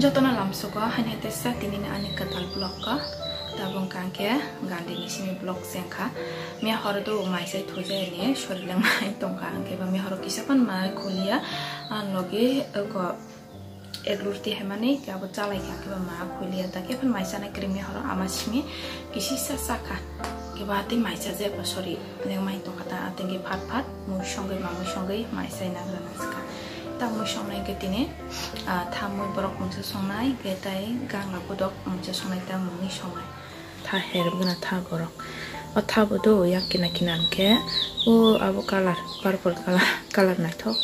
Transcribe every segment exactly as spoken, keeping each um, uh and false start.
Jotono lamsugo, haini hai teisa tinini ani kwtal vlog o. Tabuk hwnkha khe gandini simi vlog se wngkha. Miya horo do maisai thujai ni sori lengmai tongkha, hwnkhe ba miya horo kisa phano ma khuliya. Ang logi oko egg roti haimani khe abo chalai kha, hwnkhe ba ma khuliya. Ta khe phano mai chanai kwrwi miya horo ama simi kisisa chakha. Hwnkhe ba tei mai chajakya, sorry, lengmai tongkha ta, atengke phat phat mui songwi, ma mui songwi mai chai nagra nasikha. Ta mui songnai hwnkhe tini, ah, tha mui borok mungsa songnai, hwnkhe tai gangla godok mungsa songnai, ta mungni songnai. Tha herep gana tha borok. O tha bo do yak kina kina hwnkhe, o abo colour, purple colour, colour naithok.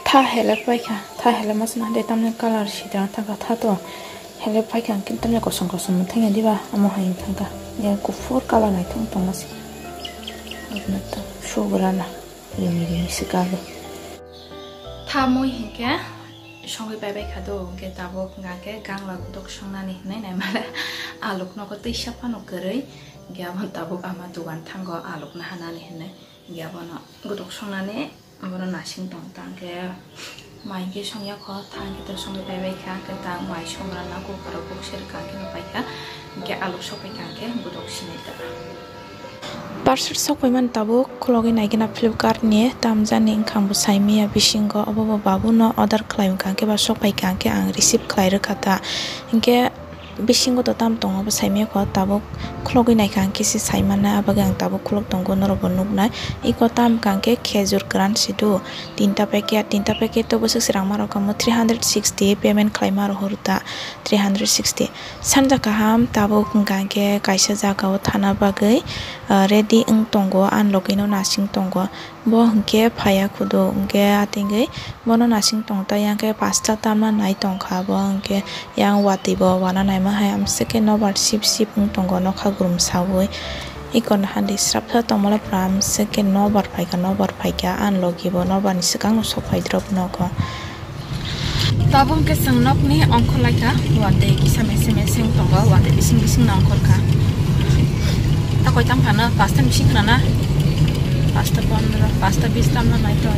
Tha hele paikha, tha hele masa na de tamni colour sidang thangkha tha to. Hele paikha hwnkhe tamni kosom kosom thangya diba, amo hai thangkha. Ya kuphur colour naithok tongma se. Aboni to sugrana. Rimi rimi se kabo. Tha mui hinkhe songwi pai bai kha do, hinkhe tabuk hwnkha khe gangla godok songnani hinwi naimale aluk nogo twisa phano kwrwi, hinkhe abono tabuk ama dogan thango aluk nahanani hinwi, hinkhe abono godok songnani abono nasing tong ta, hinkhe mai hinkhe songya kho, tha hinkhe to songwi pai bai kha, hinkhe ta mai songrana cooker o buk se rwkha, hinkhe no paikha, hinkhe aluk sok paikha, hinkhe godok sinwi ta. Parcel sok paimani tabuk khulogwi naikhe na Flipkart ni, tamjani wngkha ang bo saimaya bisingo, obo bo babu no order khlai wngkha, hwnkhe ba sok paikha, hwnkhe ang receive khlai rwkha ta. Hwnkhe bisingo to tam tongo bo saimaya kho, tabuk khulogwi naikha, hwnkhe se saimannai, abagwi ang tabuk khulok tongo, norok bo nuknai. Iko tam wngkha hwnkhe khejur kwran se do, tinta packet, tinta packet to bwswk se rang ma rok kamo three hundred sixty payment khlai ma rok hor ta, three hundred sixty. Sanja kaham tabuk hwnkha hwnkhe kaisa jagao thana bagwi, ah, ready wng tongo, ani logino nasing tongo. Bo hwnkhe phaiya khudu, hwnkhe atingwi bono nasing tong ta, yang khe pasta tamna nai tongkha bo, hwnkhe yang watwi bo wana naima hai amswk khe nobar sip sip wng tongo nokha grum saui. Ikon handi srapsa tongmale pura amswk khe nobar phaikha, nobar phaikha, ani logi bo nobarni swkangno sok phai drop nogo. Tabuk hwnkhe chwng nokni ongkhor laikha, watwi kisa mese mese wng tongo, watwi bising bising no ongkhor kha. Ta koi tam phano, pasta bising khna na, pasta pondro, pasta bis tam no nai to.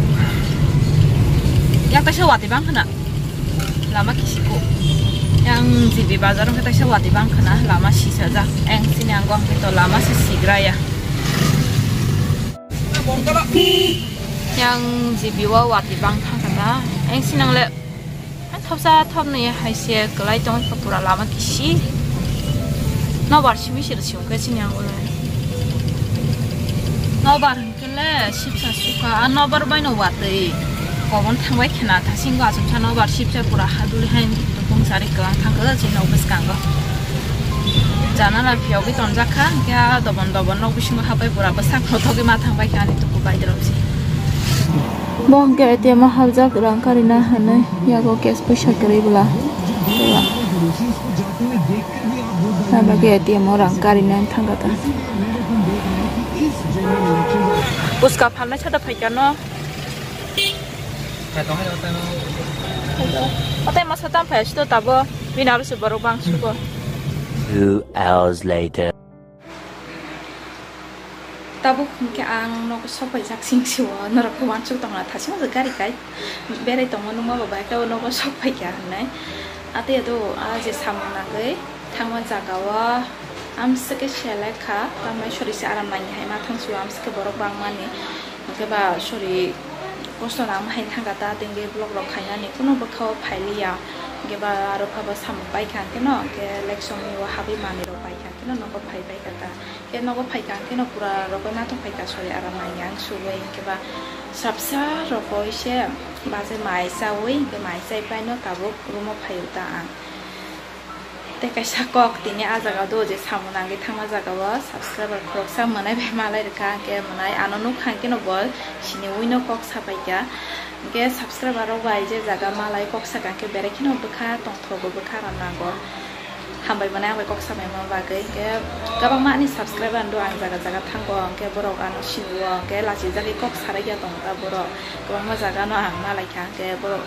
Yang kaisa watwi bang khna, lama kisi ko. Yang G B bazar hwnkhe kaisa watwi bang khna, lama sisajak, eng sini ang hwnkhe to lama se sigraya. Yang G B o watwi bang thangkha na, eng sinang le thopsa thopnwi hai se kwlai tong kha, pura lama kisi. Nobar simi se rwsio khe sini ang le. Nobar hwnkhe le sipsa sukha, a nobar bai no watwi. Kobon thangbai khna, thasing bo achomsa nobar sipsa pura haduli hai tupung sari kwlang thangkha chini office kango. Janala phiyogwi tonjak kha, hwnkhe a dobon dobon nok bisingo habai pura bwsak thotogwi ma thangbai kha ani tuku bai drop se. Bo hwnkhe A T M o habjak rang karina hinwi yago cash poisa kwrwi bwla. Tabagwi A T M o rang karina thangkha ta. Puska phalnai sada phaikha no. Otai masa tam phai sito tabo bini aro se borok bang sugo. Two hours later. Tabuk hwnkhe ang nogo sok paijak sing sio, norok uansuk tongna thasing je gari kai berai tongo nungma bo bai khe nogo sok paikha hinwi. Atwi ado a je samung nangwi thangma jaga o amswk khe selek kha, tamni sori se aram nangya hai ma thang sio amswk khe borok bangmani. Hwnkhe ba sori kosto nang hai thangkha ta, tei hwnkhe vlog rok khainani kunu bwkha o phailiya. Hwnkhe ba aro phaba samung paikha hwnkhe no, hwnkhe leksom ni o habwi manwi rok paikha hwnkhe no nogo phai paikha ta. Hwnkhe nogo phaikha hwnkhe no pura rogwi ma tong phaikha sori aram nangya ang sugwi, hwnkhe ba sapsa rogwi se baje mai chaui, hwnkhe mai chai pai no tabuk room o phaio ta ang. Tei kaisa kok tini a jaga do je samung nangwi thangma jaga o subscriber khoroksa mwnai bai malai rwkha, hwnkhe mwnai ano nukha hwnkhe no bo siniui no kok sapaikha. Hwnkhe subscriber rok bai je jaga malai kok saka hwnkhe berai kheno bwkha tongthogo, bwkha rw nango. Hambai mwnai ang bai kok samaima bagwi, hwnkhe kwbangma ani subscriber do ang jaga jaga thango, hwnkhe borok ano sinio, hwnkhe lachijagwi kok sarikya tongkha borok. Kwbangma jaga no ang malaikha, hwnkhe borok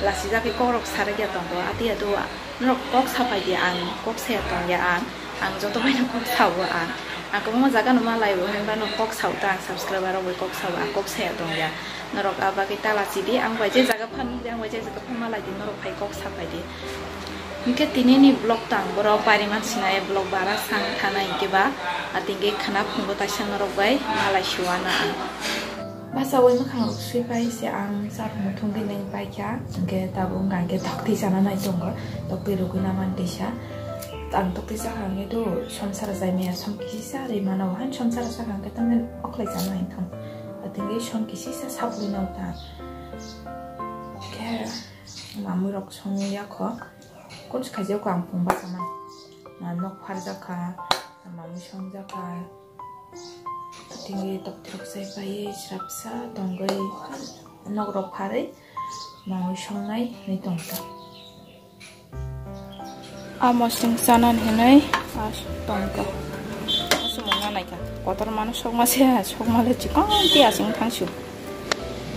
lachijagwi kokrok sarikya tongo, atwi ado. Norok kok sapai di, ang kok saya tongya ang, ang joto bai no kok sao ang. Ang kwbangma jaga no malai bo, hwnba no kok sao ta, ang subscriber rok bai kok sao, ang kok saya tong ya. Norok a bagwi ta lachi di, ang bai je jaga phan nukdi, ang bai je jaga phan malai di, norok phai kok sa phai di. Hinkhe tini ni vlog tang borok pari man sinai vlog bara sang thana hinkhe ba, atingke khana phungo taisa norok bai malai suana ang. Basa oi mwkhang rok sui pai se ang chak muthung di neng pai kha, hinkhe tabuk wngkha hinkhe tokti chana nai tongo, tokti rwgwi na man tisa. Ang tokti chakha hinkhe do som sara jai maya som kisi sa ri mano, han som sara chakha hinkhe tamni oklai chana nai thang. Atingke som kisi sa sabri na uta. Hinkhe mamui rok song ya kho. Kun se khaijak kho ang phung bachama. Ma nok pharjak kha, ma mui songjak kha. Tini tok tok sai pai srapsa tongwi nok rok pharwi ma mui songnai hinwi tongkha. Amo sing sanan hinwi as tongkha. Asumung nanaikha. Kotor mano sokma se, sokma le chikon ti asing thangsu.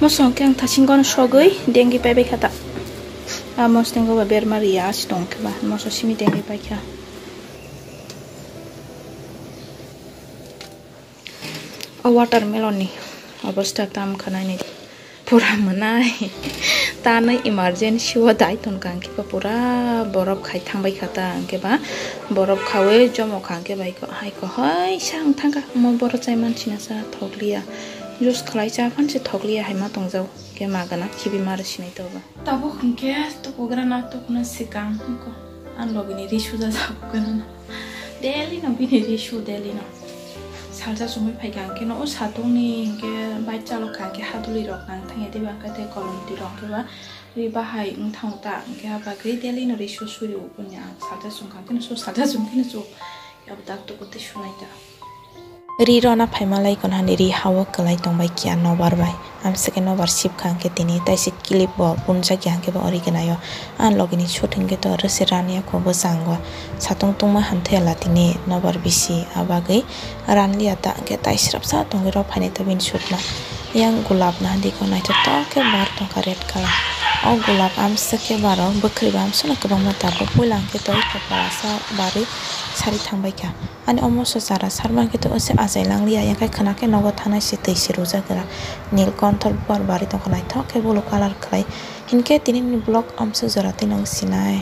Mosong khe ang thasing kono sogwi dengwi paibai kha ta. A mosong ba berma riya as tong khe ba moso simi dengwi pai kha. O watermelon ni obostha tam kha nai nai di. Pura mwnai. Tanwi emergency o dai ton kha hwnkhe ba pura borop khai thang bai kha ta hwnkhe ba borop khawi jomo kha hwnkhe bai ko hai ko hai sang thang kha mo boro chai man sina sa thok liya. Juice khlai cha phan se thok liya hai ma tong jak. Khe magana khibi maro sinai toba. Tabuk hwnkhe tukugrana tukuna sikang hwnkhe ang logini ri suja jago gana. Daily no bini ri su daily no. Salsa sumui phaikha hwnkhe no o satungni hwnkhe bike chalok kha hwnkhe haduli rok nang thangya diba hwnkhe tei kolom twi rok hwnkhe ba ri bahai wng thango ta hwnkhe ha bagwi daily no ri su suri o bunya ang salsa sung kha hwnkhe no su salsa sung khe no su. Yabo dak tuku tei sunai ta. Ri rona phaima lai kon hani ri hawo kwlai tongbai kiya nobar bai. Amswkhe nobar sip kha hwnkhe tini taisi clip bo punjak ya hwnkhe bo ori gwnai o. Ang logini shoot hwnkhe to rwse rani yakho bwskango. Satung tungma hamthe la tini nobar bisi abagwi ranliya ta hwnkhe taisrapsa tongwi rw phainai ta bini shoot no. Yang gulab na hwnkhe naithotok khe bar tongkha red colour. O gulab amswkhe baro bwkhwrwi bo amswkno kwbangma tabuk puila hwnkhe to palasa barwi sari thangbai kha. Ani omo se chara sarma khe to se achai lang liya, yang khai khwna khe nogo thanai se twi se rwjak gra. Nil konthor bubar bari tongkha naithok khe blue colour khlai. Hinkhe tini ni vlog amswk jora twi nang sinai.